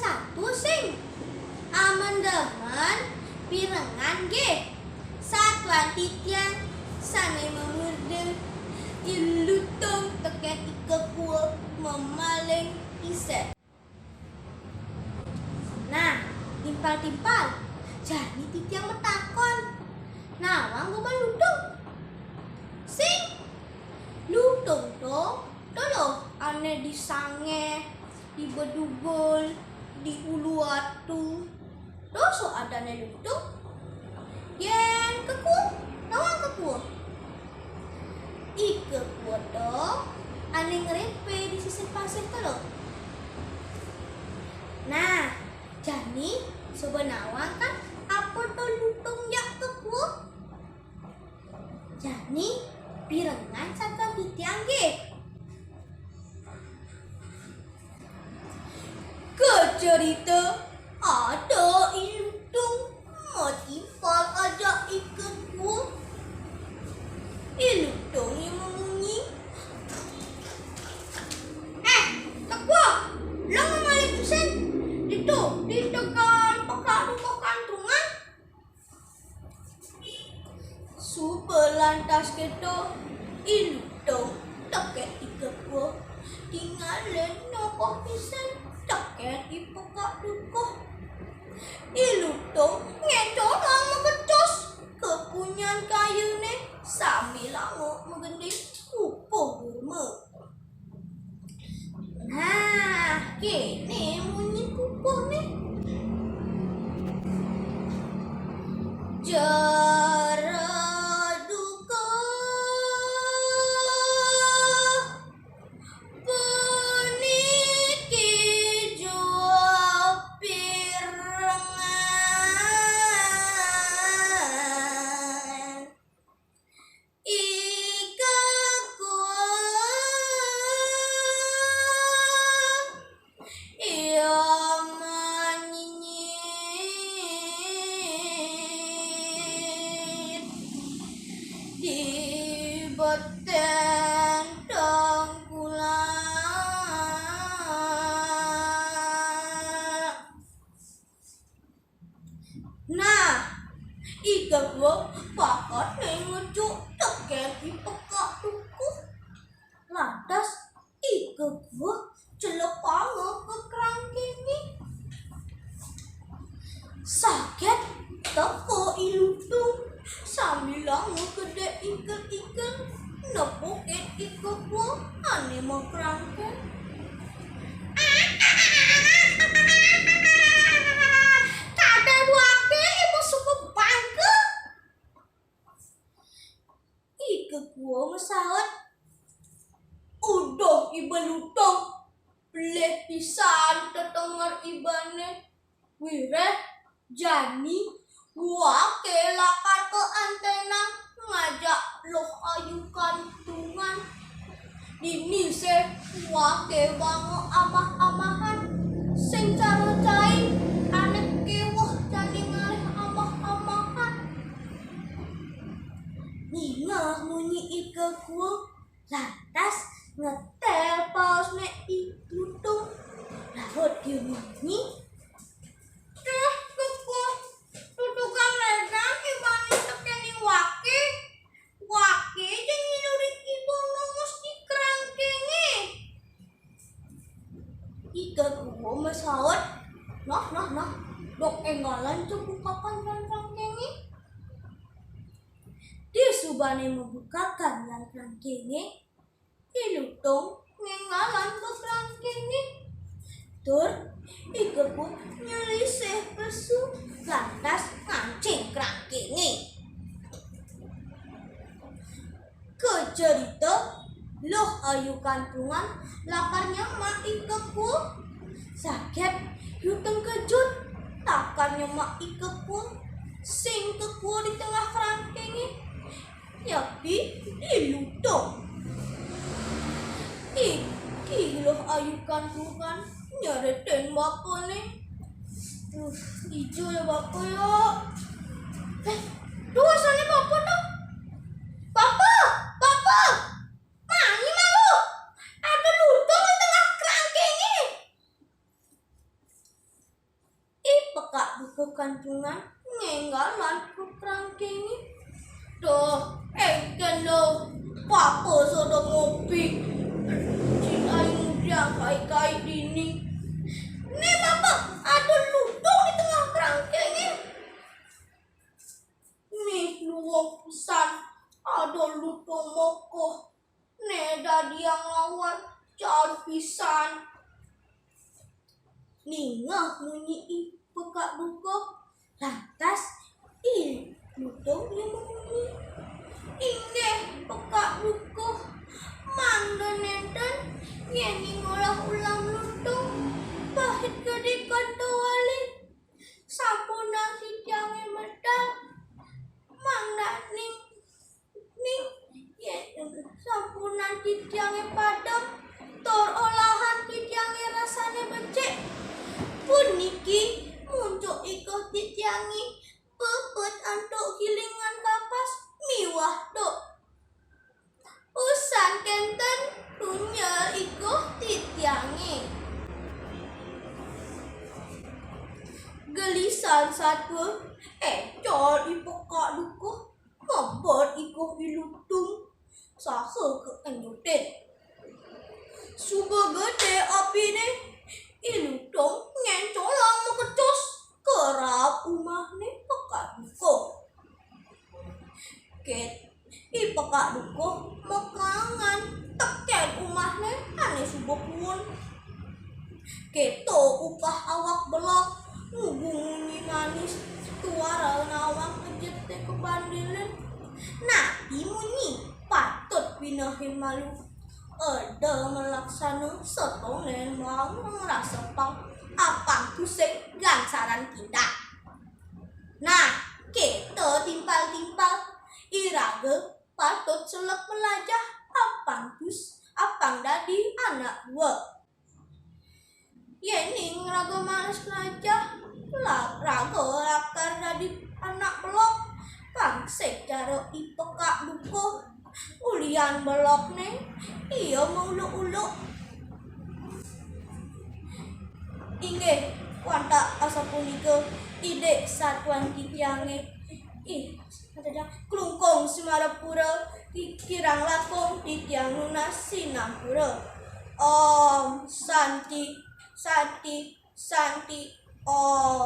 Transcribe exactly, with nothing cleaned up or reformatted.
Satu sing amen demen pirengan nggih. Satuan titiang sane mamurda I Lutung teken I Kekua mamaling isen. Nah, timpal-timpal, jani titiang matakon. Nawang goman lutung? Sing lutung to, to lo ane di sange, di bedugul, di ulu watu. Doso adane lutung? Yen kekua, nawang kekua? I Kekua to ane ngrepe di sisin pasir to lo. Nah, jani coba nawang kan apa to lutung yak kekua? Jani pirengan satuan titiang nggih. Kacerita ada I Lutung matimpal ajak I Kekua. I Lutung yang mamunyi. Eh, Kekua, lo mamaling isen? Ditu, di tekan pekak dukuh kantungan. Suba lantas keto, I Lutung teken I Kekua, tingale nokoh pisan teken I pekak dukuh. I Lutung ngeto maketos kepunyan kayune sambilanga magending pupuh durma. Nah, kene munyin pupuhne. Jero dukuh puniki jua pirengan. I Kekua iya manyinyit di beten tengkulak. Nah, I Kekua paketne ngejuk teken I pekak dukuh. Lantas I Kekua celepanga ka kerangkenge. Saget teka I Lutung sambilanga gedek ikel-ikel nepukin I Kekua ane makerangkeng. Kadai wake ibu suku bangke. I Kekua masaut, "Uduh iba Lutung, pelih pisan tetenger ibane. Wireh jani wake lakar kaantenang ngajak Luh Ayu Kantungan. Dini sih wake banga amah-amahan, sing cara cai ane keweh jani ngalih amah-amahan." Ningeh munyi I Kekua, lantas ngetel paosne I Lutung. Laut dia munyi, "Duh, Kekua, tutukan legang ibane tekeni wake. Wake jani nurin iba nongos di kerangkenge." I Kekua masaut, "Nah, nah, nah, dong enggalan cebukakan kerangkenge." Disubane mabukakan lan kerangkenge, I Lutung ngenggalan ka kerangkenge. Tur I Kekua nyelisih pesu lantas ngancing kerangkenge. Kacerita Luh Ayu Kantungan lakar nyemak I Kekua. Saget Lutung kejut lakar nyemak I Kekua, sing kekua di tengah kerangkenge. Nyapi I Lutung. Iki Luh Ayu Kantungan nyeretin bapane. Duh, ijo ya bapa ya. Eh, duh, asane bapa to. "Bapa, bapa. Mani malu. Ada Lutung di tengah kerangkenge." Kekantungan ngénggalan kekrangkengé. Duh, éngkén lo, papa sodo ngopi. Cing ayu mudiang kai-kai dini. Né papa, ada lutung di tengah kerangkengé. Nih luwung pisan, ada lutung mokoh. Né dadi nglawan, caur pisan. Ningeh munyi I Pekak Dukuh. Lantas I Lutung ia mamunyi. Inggih Pekak Dukuh, mangda nénten yén ngolah ulam lutung, pahit gedé kanto wali. Sampunang titiangé medal, mangdaning ning yén sampunang titiangé padem, tur olahan titiangé rasané becik. Puniki muncuk ikuh titiangé pepet antuk gilingan kapas miwah duk. Usan kénten tunjel ikuh titiangé. Gelisan satua, écol I Pekak Dukuh, mebet ikuh I Lutung saha kaenjutin. Suba gedé apiné, I Lutung ngéncolang makecus ka raab umahné Pekak Dukuh. Ké I Pekak Dukuh makangan tekén umahné ané suba puun. Kéto upah awak belog, ngugu munyi manis, tuara nawang kejeté kabandilin. Napi munyi patut pinehin malu. Eda malaksana satonden maang ngrasepang apang tusing gansaran kindak. Nah, kéto timpal-timpal iraga patut selek malajah apang tus-, apang dadi anak buah. Yéning raga males malajah, la-, raga lakar dadi anak belog, pang sing cara I Pekak Dukuh. Ulian belogné, ia mauluk-uluk. Inggih, wantah asapunika indik satuan titiangé. Ih, Klungkung Semarapura, ki-, kirang langkung titiang nunas sinampura. Om Santi, Santi, Santi, Om.